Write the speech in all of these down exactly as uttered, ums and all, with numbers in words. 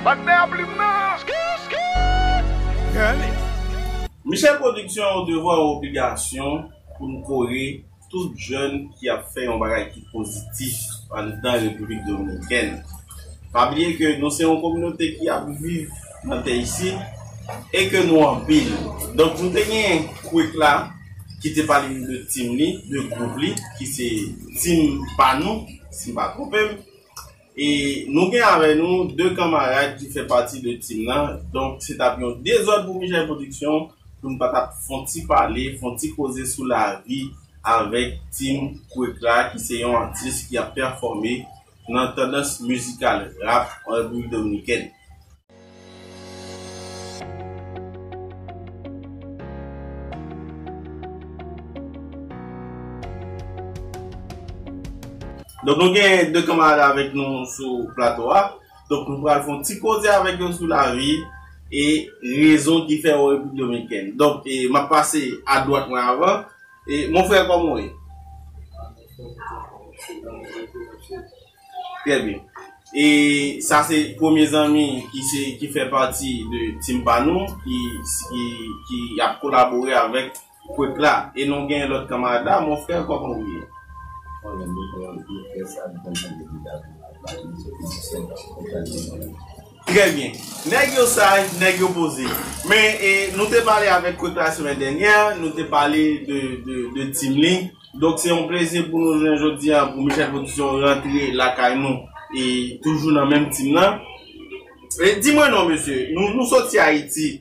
Patnè a plim nan. Michel Production, yon devwa, yon obligasyon pou n kore tout jèn ki ap fè yon bagay ki pozitif anndan Repiblik Dominikèn. Pa bliye ke nou se yon kominote ki ap viv nan tè isit e ke nou anpil. Donk, nou te gen Kwek la ki te pale nou de tim li, de gwoup li, ki se Tim Pa Nou, si m pa twonpe m. E nou gen avè nou de kanmarad ki fè pati de tim nan. Donk, se t ap yon dezòd pou Michel Production pou n pa t ap fè yon ti pale, fè yon ti koze sou lavi avèk tim Kwek la, ki se yon atis ki ap pèfòme nan tandans mizikal rap an Repiblik Dominikèn. Donk, nou gen de kanmarad avèk nou sou plato a. Donk, nou pral fè yon ti koze avèk yo sou lavi e rezon ki fè yo Repiblik Dominikèn. Donk, e, m ap pase a dwat mwen avan. E, mon frè, kòman w ye? Trè byen. E sa se premye zanmi ki se, ki fè pati de tim pa nou, ki, ki, ki ap kolabore avèk Kwek la. E nou gen lòt kanmarad la, mon frè, kòman w ye? Mwen menm, mwen, mwen fè sa, mwen fè sa depi dapre. Trè byen. Nèg yo saj, nèg yo poze. Men, e, nou te pale avèk Kwek la semèn dènyè, nou te pale de, de, de tim li. Donk, se yon plezi pou nou jwenn jodi a pou Michel Production rantre lakay nou e toujou nan menm tim nan. E di mwen non, mesye, nou, nou soti Ayiti.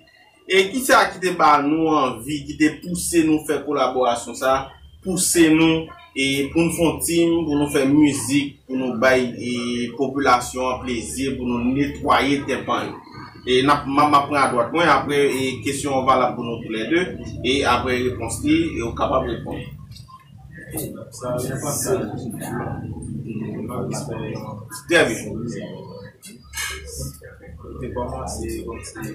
E kisa ki te ba nou anvi, ki te pouse nou fè kolaborasyon sa, pouse nou e pou n fè yon tim, pou nou fè mizik, pou nou bay e popilasyon an plezi, pou nou netwaye tè pa yo. E n ap, m ap, m ap pran adwat mwen, apre e kesyon an valab pou nou toulède, e apre repons li, e ou kapab reponn. Sa, se pa sa. Trè byen. Te kòmanse kòmsi,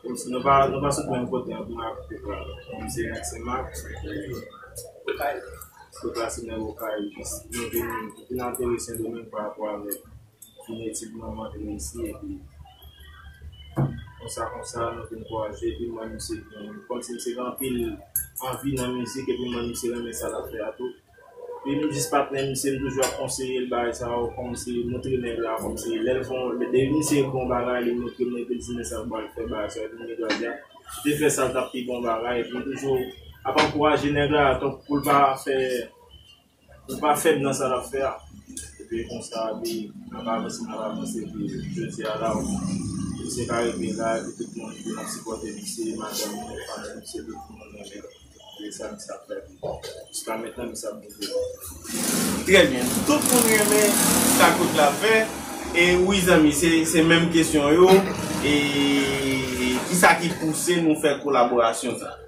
kòmsi nou pa, nou pa sot menm kote ansanm ak Kwek la. Kòm se Senmak, Kwek la se nèg Okay, nou vin, vin atere Sendomeng pa rapò avèk vin etid mwen, mwen vin isi, epi konsa, konsa, nou vin kwaze, epi mwen, misye, kòmsi misye gen anpil anvi nan mizik, epi mwen, misye renmen sa l ap fè a tou. Epi m jis patnè misye, m toujou ap konseye l bagay sa yo, kòmsi montre nèg la, kòmsi lè l fè yon, depi misye fè yon bagay, li montre m, epi l di, "Men sa m pral fè, bagay sa yo," epi mwen, jodi a, li te fè sa, l t ap pi bon bagay, epi m toujou ap ankouraje nèg la, donk, pou l pa fè Ou pa fèb nan sa l ap fè a. Epi konsa, epi n ap avanse, n ap avanse, epi jodi a la, misye ka rive la, epi tout moun vin ap sipòte misye, madanm li, fanmi misye, tout moun renmen li. E sa misye ap fè. Jiska mentnan, misye ap bouje. Trè byen. Tout moun renmen sa Kwek la fè. E wi, zanmi, se, se menm kesyon yo. E kisa ki pouse nou fè kolaborasyon sa?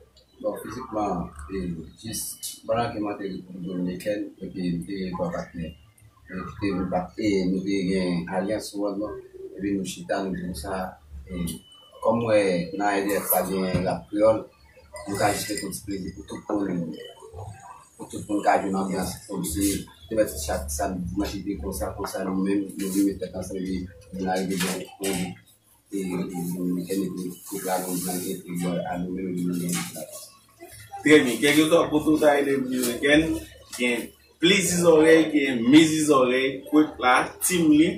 Bon, fizikman, e, jis pandan ke mwen te Repiblik Dominikèn, epi m te gen twa patnè. E, ki te, nou pa, e, nou te gen alyans sou wòl nou, epi nou chita, nou di konsa, e, kòm m wè nan R D F pa gen rap kreyòl, nou ka jis mete yon ti plezi pou tout moun, pou tout moun ka jwenn anbyans, kòmsi, te mèt chak samdi, dimanch, epi konsa, konsa, nou menm, nou vin met tèt ansanm, epi nou arive gen yon e, e, Dominiken, epi tout la Dominiken, epi bò a nou menm, epi nou gen tout la. Trè byen. Kèlkeswa kote w ta ye nan Repiblik Dominikèn, gen plezi zòrèy, gen mezi zòrèy, Kwek la, tim li.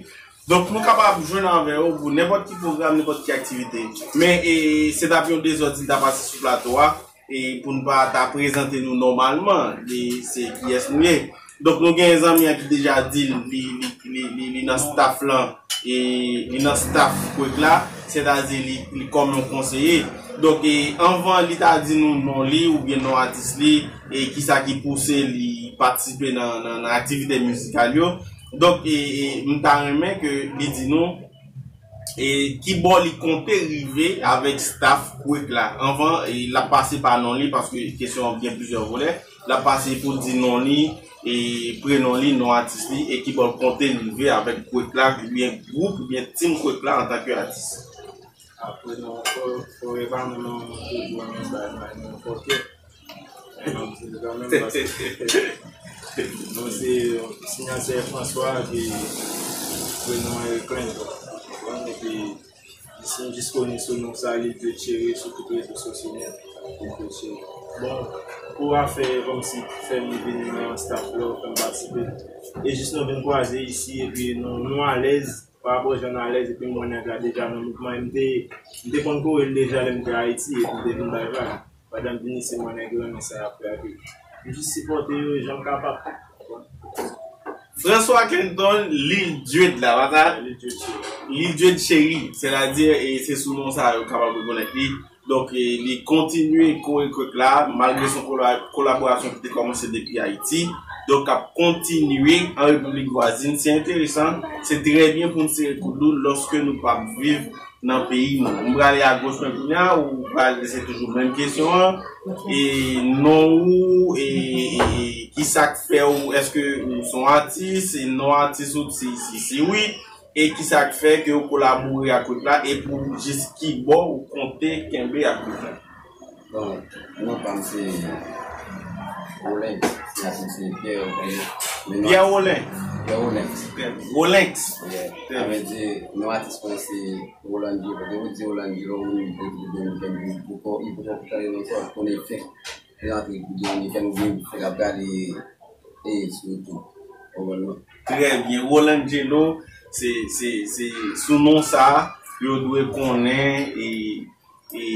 Donk, nou kapab jwenn avè yo pou nenpòt ki pwogram, nenpòt ki aktivite. Men, e, se t ap yon dezòd si n ta pase sou plato a, e, pou n pa ta prezante nou nòmalman, e, se kiyès nou ye. Donk, nou gen zanmi an ki deja di l, li, li, li, li, li nan staff lan, e li nan staff Kwek la, sètadi li, li kòm yon konseye. Donk, e anvan li ta di nou non li oubyen non atis li, e kisa ki pouse li patisipe nan, nan, nan aktivite mizikal yo. Donk, e, e m ta renmen ke li di nou, e ki bò li konte rive avèk staff Kwek la. Anvan, e l ap pase pa non li, paske kesyon an gen plizyè volè. L ap pase pou l di non li, e prenon li, non atis li, e ki bò l konte rive avèk Kwek la, oubyen gwoup, oubyen tim Kwek la antanke atis. Apre non, fò, fò e pa menm, toujou menm bagay, non, fòkè. Men non, se kanmenm paske non, se sinyatè François, epi Prenon e Clinton. Epi, jis, m jis koni sou non sa, Lil Djed Cheri, sou tout rezo sosyo nèt. Lil Djed Cheri. Bon, pou afè kòmsi fè m vin nan staff la, fè m patisipe. E jis nou vin kwaze isi, epi nou, nou alèz, pa rapò jan n alèz, epi m wè nèg la deja nan mouvman, e m te, m te konn kore l deja lè m te Ayiti, epi m te vin bay vag. Pandan m vin isi, m wè nèg yo renmen sa y ap fè a, epi m jis sipòte yo jan m kapab. François Clinton, Lil Djed la, pa sa? Lil Djed Cheri. Lil Djed Cheri, sètadi, e se sou non sa yo kapab rekonèt li. Donk, e, li kontinye kore kwèk la, malgre se yon kola-, kolaborasyon ki te kòmanse depi Ayiti. Donk, k ap kontinye an repiblik vwazin. Se enteresan, se trè byen pou n sere koud nou lòske nou p ap viv nan peyi nou. M prale agoch mwen kounye a, ou pral, se toujou menm kesyon an. E non ou, e, e kisa k fè ou, èske ou se yon atis, e non atis ou, si, si, si wi, e kisa k fè ke ou kolabore ak gwoup la, e pou jis ki bò ou konte kenbe ak gwoup la? Bon, non pa m se Rolenx, siyati m se Pierre Rolenx. Pierre Rolen. Pierre Rolenx. Rolenx. Yeah. Sa vle di, non atis mwen se Rolangelo. Lè ou di Rolangelo, ou menm Repiblik Dominikèn, ou poko, ou poko tande non sa, ou konnen fèk rantre Repiblik Dominikèn, ou byen fèk ap gade e sou YouTube. Ou konprann mwen? Trè byen. Rolangelo, se, se, se sou non sa, yo dwe konnen e e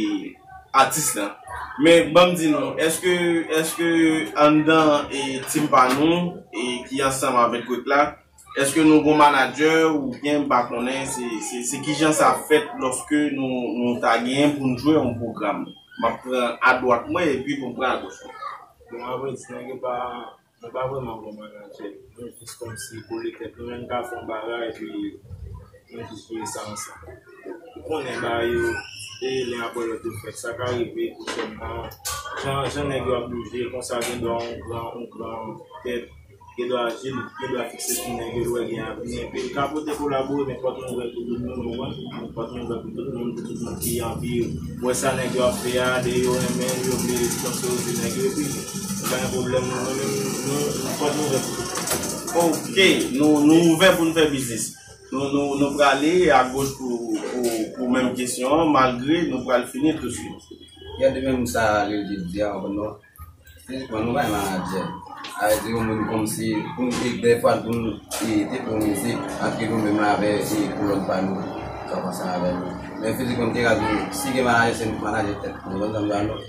atis lan. Men ban m di nou, èske, èske anndan e tim pa nou e ki ansanm avèk gwoup la, èske nou gon manadjè oubyen m pa konnen se, se, se kijan sa fèt lòske nou, nou ta genyen pou n jwe yon pwogram? M ap pran adwat mwen epi pou m pran agoch mwen. Bon, avrèdi, nèg yo pa Nou pa vrèman bon manadjè. Nou jis kòmsi kole tèt nou, men n ka fè yon bagay epi nou jis jere sa ansanm. Ou konnen bagay yo, e len apre lòt yo fèt. Sa ka rive pwochènman, jan, jan nèg yo ap bouje, konsa gen dwa yon gran, yon gran tèt, gen dwa je l, gen dwa fikse sou nèg yo, l wè gen avni. Epi l ka pote kolabore, men pòt nou ouvè pou tout moun, ou konprann? Pòt nou ouvè pou tout moun, pou tout moun ki anvi wè sa nèg yo ap fè a, de yo renmen l, yo vle sponsorize nèg yo, epi nou pa gen pwoblèm, nou, nou menm, nou, pòt nou ouvè pou tout moun. Ok, nou, nou ouvè pou n fè biznis. Nou, nou, nou prale agoch pou, pou, pou menm kesyon an, malgre nou pral fini tousuit. Gade menm sa Lil Djed di a, ou konprann non? Fizikman, nou pa gen manadjè. Sa vle di, yon moun kòmsi, pou nou te, dèfwa, pou nou te, te fè yon mizik, antre nou menm avè, e, kolòn pa nou, k ap ansanm avè nou. Men fizikman, m te ka di, si gen manadjè, se manadjè tèt, nou konn sa m di a non.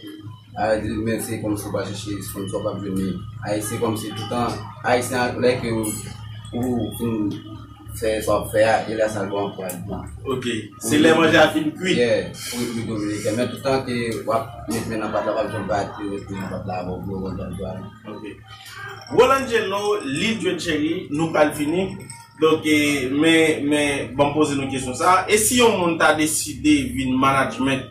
Sa vle di, men se kòmsi w pa chèche sponsò, w p ap jwenn li. Ayisyen kòmsi toutan, Ayisyen, lè ke ou, ou fin fè sa w ap fè a, e lè sa l ba w ankourajman. Ok. Se lè manje a fin kwit. Yeah, pou Repiblik Dominikèn. Men toutan ke w ap met men nan pat la, w ap jwenn pa te met men nan pat la avè w pou yo kontan jwa. Ok. Rolangelo, Lil Djed Cheri, nou pral fini. Donk, e, men, men, ban m poze nou kesyon sa. E si yon moun ta deside vin management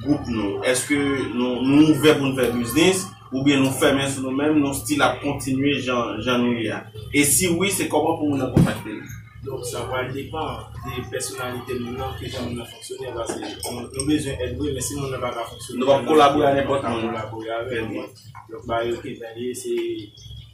gwoup nou, èske nou, nou ouvè pou n fè biznis? Oubyen nou fèmen sou nou menm, nou still ap kontinye jan, jan nou ye a? E si wi, se kòman pou moun nan kontakte nou? Donk, sa pral depann de pèsonalite moun nan, kijan moun nan fonksyone, paske nou, nou bezwen èd wi, men si moun nan pa ka fonksyone, Nou p ap kolabore ak nenpòt nou pa moun. Kolabore avè l. Donk, ba yo ki byen ye, se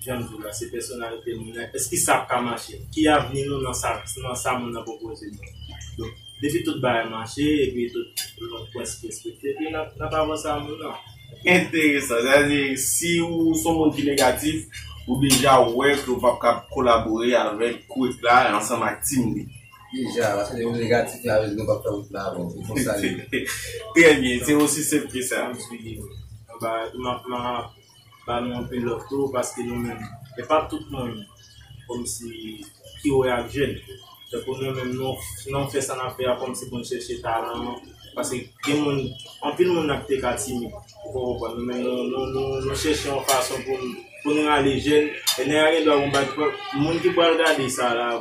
jan m di w la, se pèsonalite moun nan. Èske sa ap ka mache? Ki avni nou nan sa, nan sa moun nan pwopoze nou? Donk, depi tout bagay mache, epi tout lòt prensip respekte, epi n ap, n ap avanse ak moun nan. Enteresan. Sa vle di, si ou se yon moun ki negatif, ou deja wè ke ou p ap ka kolabore avèk Kwek la ansanm ak tim li. Deja, paske lè ou negatif la, nou p ap fè wout la avè w. Se konsa li ye. Trè byen, se osi senp ke sa. M ap, m ap, m ap ba nou anpil love tou, paske nou menm, e pa tout moun kòmsi ki wè ak jèn. Tankou nou menm, nou, nou fè sa n ap fè a kòmsi pou n chèche talan. Paske gen moun, anpil moun nan ki te ka timid. Ou konprann? Nou menm, nou, nou, nou, nou chèche yon fason pou n, pou n rale jèn. E nèg la gen dwa yon bagay, moun ki pral gade sa la,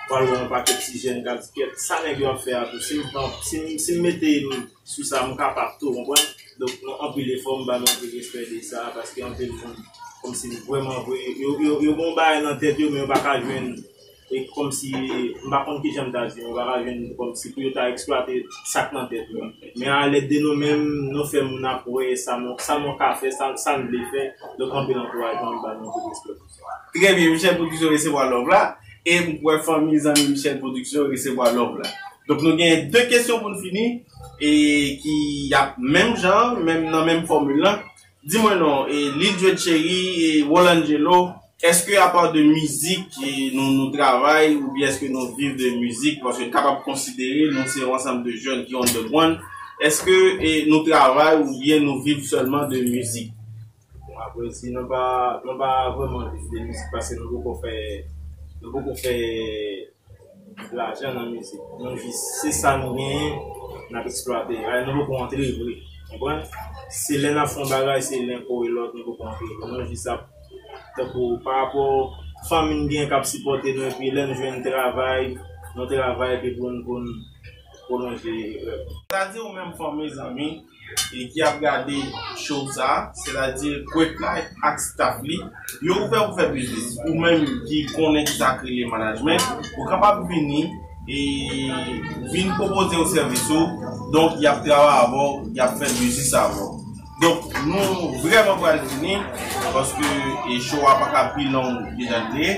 pral wè yon pakèt ti jèn k ap di, "Kèt, sa nèg yo ap fè a tou, si m pran, si m, si m mete m sou sa, m kapab tou," ou konprann? Donk, nou anpil efò, m ba nou anpil respè de sa, paske anpil moun, kòmsi vrèman vre, yo, yo, yo gen yon bagay nan tèt yo, men yo pa ka jwenn, e kòmsi, m pa konn kijan m ta di, yo pa ka jwenn kòmsi pou yo ta eksplwate sa k nan tèt yo. Men alèd de nou menm, nou fè moun ap wè sa nou, sa nou ka fè, sa, sa n vle fè. Donk, anpil ankourajman, m ba nou anpil respè pou sa. Trè byen, Michel Production resevwa love la. E m kwè fanmi, zanmi Michel Production resevwa love la. Donk nou gen de kesyon pou n fini e ki ap menm jan, menm nan menm fòmil lan. Di mwen non, e Lil Djed Cheri e Rolangelo, èske apa de mizik e nou, nou travay oubyen èske nou viv de mizik? Paske n kapab konsidere nou se yon ansanm de jèn ki underground. Èske e nou travay oubyen nou viv sèlman de mizik? Bon, apre si nou pa, nou pa vrèman viv de mizik paske nou poko fè, nou poko fè lajan nan mizik. Nou jis, se sa nou genyen, n ap eksplwate. Ay, nou poko antre vre. Konprann? Se lè n ap fè yon bagay, se len kore lòt, nou poko antre vre. Nou jis ap, tankou, pa rapò fanmi n gen k ap sipòte nou, epi lè n jwenn travay, nou travay, epi pou n, pou n pwolonje rèv. Sa di ou menm fanmi, zanmi, e ki ap gade show sa, sètadi Kwek la ak staff li, yo ouvè pou fè biznis. Ou menm ki konnen ki sa k rele management, ou kapab vini e vin pwopoze yo sèvis ou. Donk, y ap travay avè w, y ap fè biznis avè w. Donk, nou vrèman pral fini, paske e show a pa ka pi long deja l ye.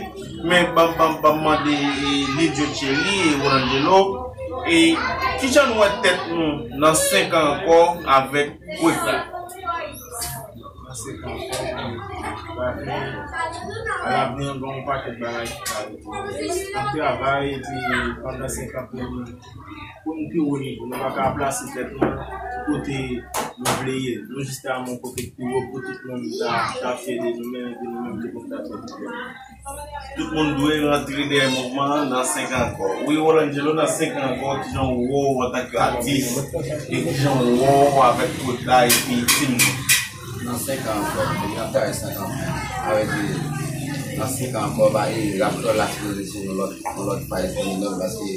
Men ban, ban, ban m mande e Lidjo Thierry e Rolangelo, e kijan nou wè tèt nou nan senk an ankò avèk Kwek la? Nan senk an ankò, paske alavni an gen yon pakèt bagay ki ka rive. N ap travay epi pandan senk an pou nou pou n pi wo nivo. Nou pa ka plase tèt nou kote nou vle ye. Nou jis ta yon kote ki pi wo pou tout moun ta, ta fyè de nou menm epi nou menm tou pou n ta fyè de nou. Tout moun dwe rantre dèyè mouvman an nan senk an ankò. Wi, Rolangelo, nan senk an ankò, kijan w wè w antanke atis e kijan w wè w avèk Kwek la epi tim nan? Nan senk an ankò, n ap travay senk an menm. Sa vle di, nan senk an ankò, ba, e, rap kreyòl la sipoze sou yon lòt, yon lòt faz, yon lòt, paske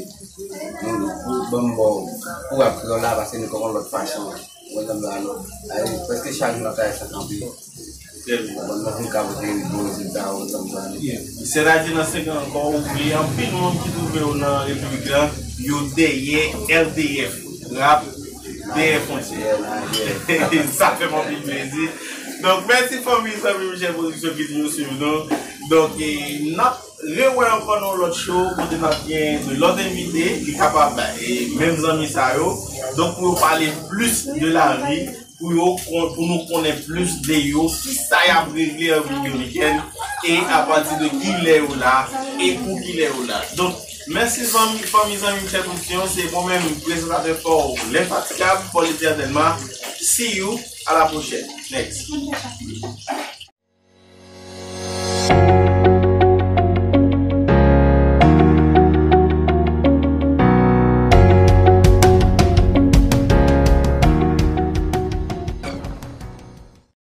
nou, pou, ban m ba w, pou rap kreyòl la, paske nou kòman lòt fason. Ou konprann sa, non? Ay, prèske chak jou n ap travay sa kanpe. Trè byen. Bon, nou fin ka pote bon rezilta, ou konprann sa, non? Sètadi nan senk an ankò, ou vle anpil moun ki twouve yo nan Repiblik la, yo dèyè L D F, rap dèyè fwontyè. Sa fè m anpil plezi. Donk, mèsi fanmi, zanmi Michel Production ki toujou swiv nou. Donk, e, n ap rewè ankò nan yon lòt show kote n ap gen de lòt envite ki kapab, e, menm zanmi sa yo. Donk, pou yo pale plis de lavi, pou yo kon-, pou nou konnen plis de yo, kisa y ap regle an Repiblik Dominikèn, e apati de kilè yo la, e pou kilè yo la. Donk, mèsi zanmi, fanmi, zanmi Michel Production, se mwen menm, prezantatè pa w, lenfatigab, Paul Eternelman. See you, à la prochaine. Next.